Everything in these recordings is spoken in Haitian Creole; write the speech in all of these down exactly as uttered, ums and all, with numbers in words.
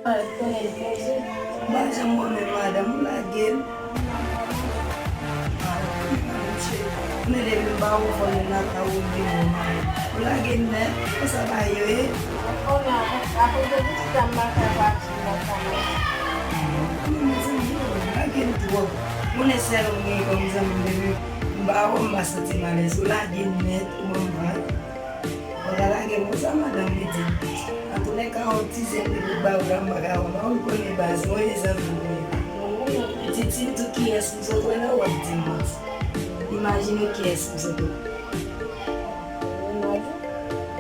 Mwen konnen l poze. M pa janm renmen madanm, ou lage m. Ah, madanm cheri. Konnen depi m pa wè w fò nan lakay ou, m gen bon mari. Ou lage m nèt, konsa bagay yo ye. Konnen, akoz de pitit la, m pa fè pati nan fanmi. Mwen, mezanmi, ou lage m twòp. Konnen sèl ou m gen kòm zanmi m depi m pa wè w, m pa santi m alèz. Ou lage m nèt, ou ban m vag. Ou pa ka lage m konsa, madanm, pitit. Antoulèka, yon ti zen de bout ba ou la, m pa ka wè, non, ou konnen baz mwen, e zanmi mwen. Pitit, si m di w kiyès m sot wè la, w ap di m manti. Imajine w kiyès m sot wè.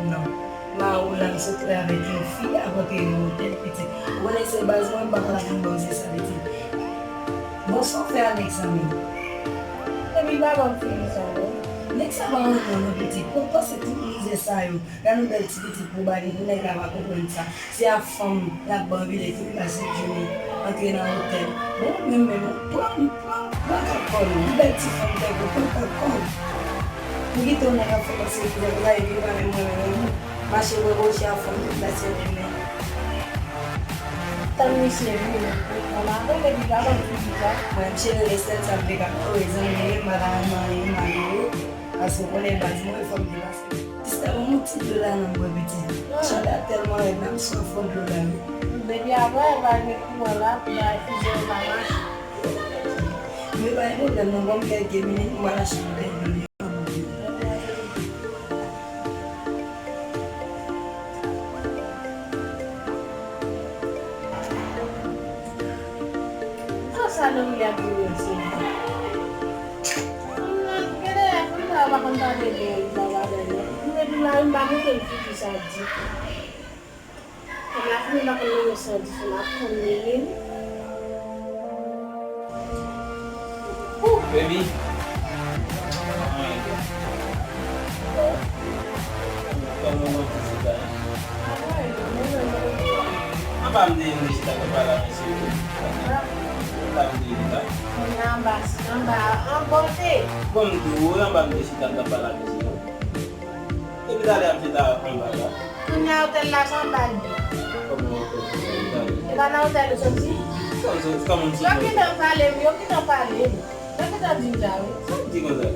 Non. Mari w la, m sot wè avèk yon fi, avèk yon otèl, pitit. Ou konnen se baz mwen, m pa ka vin ba w se sa, pitit. Bon, sa w fè a nèg sa menm? Epi l pa ban m figi sa, non. Nèg sa pa renmen w, non, pitit. Ou panse tout mizè sa yo. Gade yon bèl ti pitit pou ba li, pou nèg la pa konprann sa. Se a fanm l ap ban anvi lè tout la sèt jounen antre nan otèl. Bon, menm, menm, pran, pran, pran kòb kò nou. Yon bèl ti fanm tankou pran kòb kò. Pou kite yon nèg ap fè pase kouzen la, epi pa menm mwen menm. Mache bwè bòchi a fanm tout la sèt jounen. Tann misye vini. Mwen pa konn epi pa ban m figi sa. Mwen, misye rele sèl sa m te ka fè, wi, zanmi, m pa ta renmen anyen, malere. Paske w konnen baz mwen, fò m depase. Sista, ban m yon ti dlo la nan m bwè, pitit. Chalè a tèlman rèd la, m swaf yon dlo la, wi. Depi apre, e pa gen kouran la, pou bay fize yo pa mache. Men pa gen pwoblèm, non, ban m kèlke minit, m pral achte yon bouteyi dlo. Konsa Lori ap vin nan seri. Gade, fanm sa yo pa konn pale byen, li pa pale byen. Mwen di mari m pa montre m figi sa di. Fanm la fini pa konn menm sa di, fanm la konn menm. Baby. Kòman w ap di sa? Anba m de m de chita nan pale ak mesye yo. Anba m de m la. Anba, anba, an bote. Bon, m di w, anba m de chita nan pale ak mesye yo. Depi talè a m chita anba la. Kounye a otèl la se anba l ye. Kòman otèl se anba l? E pa nan otèl ou soti? Kòman m soti? Yo gentan pale m, yo gentan pale m. Yo gentan di m sa, wi. Sa w di konsa?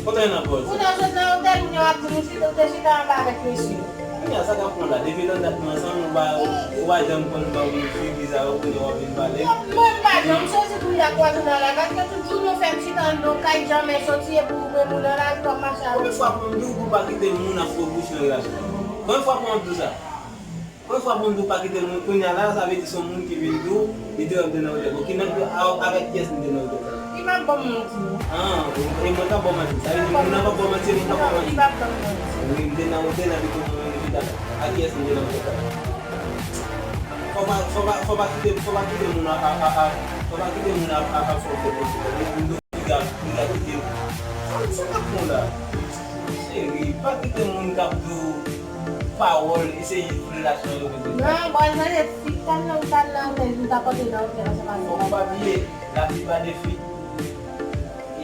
Kote w nan pòz? Ou nan sot nan otèl, kounye a w ap di m ou chita, ou te chita anba avèk mesye yo. Kounye a sa k ap pran la? Depi nan dat nou ansanm, ou pa, ou pa janm konn ban m figi sa yo, kounye a w ap vin pale. Mwen, m pa janm sezi pou m ta kwaze w nan lari, paske tout jounen w fè m chita anndan yon kay, janmen soti, epi ou menm ou nan lari, w ap mache avè m. Konbyen fwa pou m di w pou w pa kite moun ap fè w bouch nan relasyon? Konbyen fwa pou m di w sa? Konbyen fwa pou m di w pa kite moun? Kounye a la, sa vle di se yon moun ki vin di w, li te wè m te nan otèl. Bon, ki nèg, a, avèk kiyès m te nan otèl la? Li p ap ban m manti, non. Ah, e mwen k ap ba w manti. Sa vle di moun nan p ap ba w manti, e mwen k ap ba w manti. Li p ap ban m manti. Wi, m te nan otèl la, li te mwen menm ki t a, ak kiyès m te nan otèl la? Fò pa, fò pa, fò pa kite, fò pa kite moun a, a, a, a, fò pa kite moun a, a, a fè w fè pwofite. M di w piga, piga kite. Sa, sa k ap fè w la? Cheri, pa kite moun k ap di w pawòl, eseye relasyon yo bezwen. Non, bòl nan tèt fi, tan nan, tan nan, men nou ta pote nan otèl ansanm avè w. Fò w pa bliye, laplipa de fi,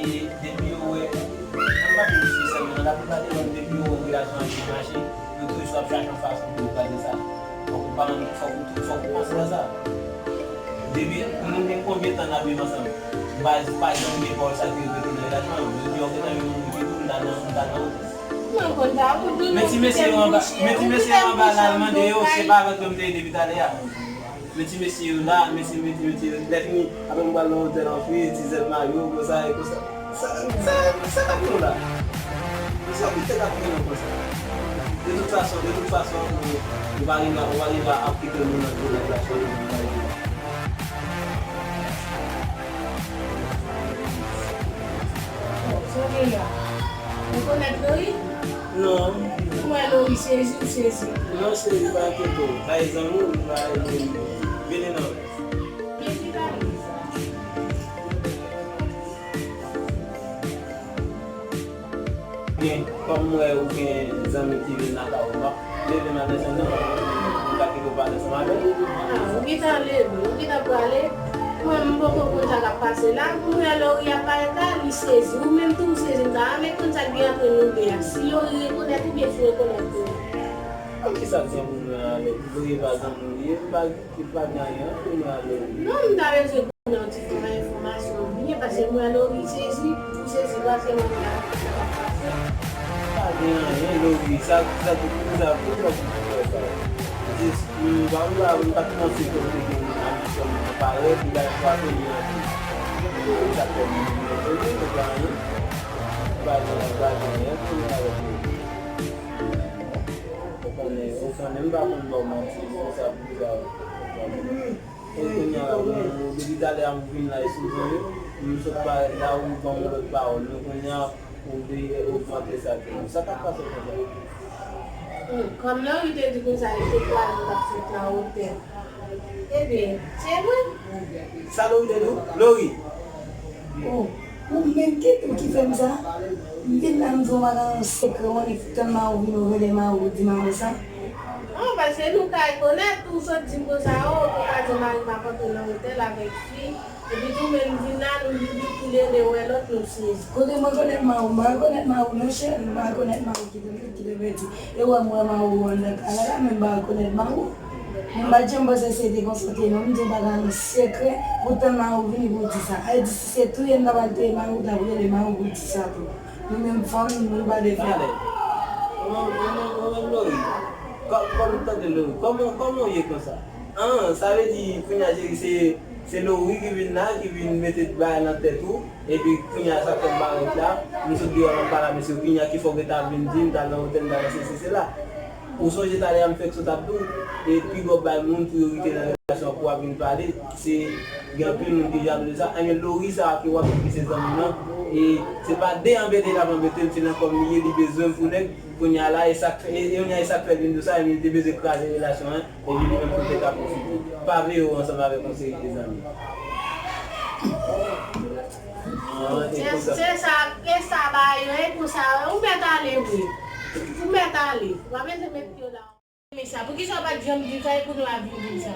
e depi yo wè, mwen pa di fi sèlman, laplipa de nonm, depi yo wè relasyon an ap mache, yo toujou ap chache yon fason pou yo kraze sa. Fòk ou pa, fòk ou, fòk ou panse a sa. Depi nou gen konbyen tan n ap viv ansanm? M pa, pa janm gen pawòl sa ki repete nan relasyon an. Jodi a ou gentan vin moun ki di w m ta nan, m ta nan otèl. Mwen konn sa, ou di men ti mesye yo anba, men ti mesye yo anba la, al mande yo, se pa avèk yo m te ye depi talè a. Men ti mesye yo la, men ti, men ti, men ti, lè fini, apre m pral nan otèl an fri, ti zèl mayo, konsa e konsa. Sa, sa, sa k ap fè w la? Sa w kite k ap fè w konsa? De tout fason, de tout fason, ou, ou pa rive, ou pa rive ap kite moun nan gwo nèg la cheri, ou pa rive. Bon, sa w gen la? Ou konèt Lori? Non. Ou wè Lori sezi, ou sezi. Non, cheri, pa enkyete w. Bay zanmi w, bay zanmi w. Vini non. Vini, vini. Gen, kòm m wè ou gen zanmi ki vin lakay ou, m ap leve m al desann nan, m pa kite w pale ansanm avè l. Ah, ou gentan leve, ou gentan prale. Mwen, m poko konn sa k ap pase la. M wè Lori ap parèt la, li sezi. Ou menm tou, ou sezi. M ta renmen konn sa k gen ant nou de a. Si Lori rekonèt ou, byen si w rekonèt Lori. Poukisa granmoun nan ale? Lorie pa granmoun li ye, li pa, li pa gen anyen pou mwen ale. Non, m ta bezwen konnen yon ti fon enfòmasyon byen, paske mwen Lorie sezi, ou sezi, paske mwen la. Pa gen anyen, Lorie, sa, sa, sa, sa, sa, sa, sa. Jis, m pa, m pa, m pa t panse ke m te gen anbisyon parèy, li bay twa peyi an tou. Lorie, sa fè m etone, m pa gen anyen. M pa gen, m pa gen anyen pou mwen avèk Lorie. Ou konnen, ou konnen, m pa konn ba w manti, se sa pou sa. E kounye a la, ou, depi talè a m vin la, e souvan wi, m sot parèt la, ou ban m lòt pawòl. Men kounye a, ou vle ogmante sa ke m. Sa k ap pase konsa? Hmm, kòm Lorie te di konsa, li te kwè li t ap sot nan otèl. Ebyen, se vre. Sa Lorie te di w? Lorie! Oh, ou menm ki, ki fè m sa? M vin la, m di w m pa ka nan sekrè, ou konn tann mari w vin, ou rele mari w, ou di mari w sa? Non, paske nou ka rekonèt, ou sot di m konsa, oh, ou pa di mari m ap antre nan otèl avèk fi. Epi tou menm vin la, nou, nou, nou toulede wè lòt, nou sezi. Kote mwen konèt mari w? M pa rekonèt mari w non, cheri, m pa rekonèt mari w, kite m, kite m pèdi. E wè m wè mari w anndan kay la, men m pa rekonèt mari w. M pa t janm panse se te konsa te non, m di w pa ka nan sekrè, pou tann mari w vini pou w di sa. A di si se touye m ta pral touye mari w, w t ap rele mari w pou w di sa tou. Nou menm fanmi, nou pa de fè. Talè. Mwen, mwen, mwen, mwen, Lorie. Kò-, kòm m tande Lorie, kòman, kòman w ye konsa? An, sa vle di, kounye a, cheri, se, se Lorie ki vin la, ki vin mete bagay nan tèt ou, epi kounye a, sa k fè m pa ret la, m sot deyò, m ap pale a mesye, kounye a, ki fè w gentan vin di m, m t al nan otèl, m t al nan sesi, sela. Ou sonje talè a m fèk sot ap di w, e pi gwo bay moun pou yo rete nan relasyon pou w ap vin pale, se gen anpil moun ki jalou de sa. Enben, Lorie sa a ke w ap di ki se zanmi m nan, e se pa de anbete l ap anbete m, se nan kòm li ye, li bezwen m pou nèg. Kounye a la, e sa k fè, e, e kounye a, e sa k fè l vin di w sa, e li te bezwen kraze relasyon an, epi li menm tou te ka pwofite. Pa vle yo ansanm avèk yon seri de zanmi. An, e Se, konsa. Se sa, e sa ba yo, e konsa, ou mèt ale vre. Ou mèt ale. W ap ese met yo la. Men sa, poukisa w pa t janm di m sa, e kounye w ap vin di m sa?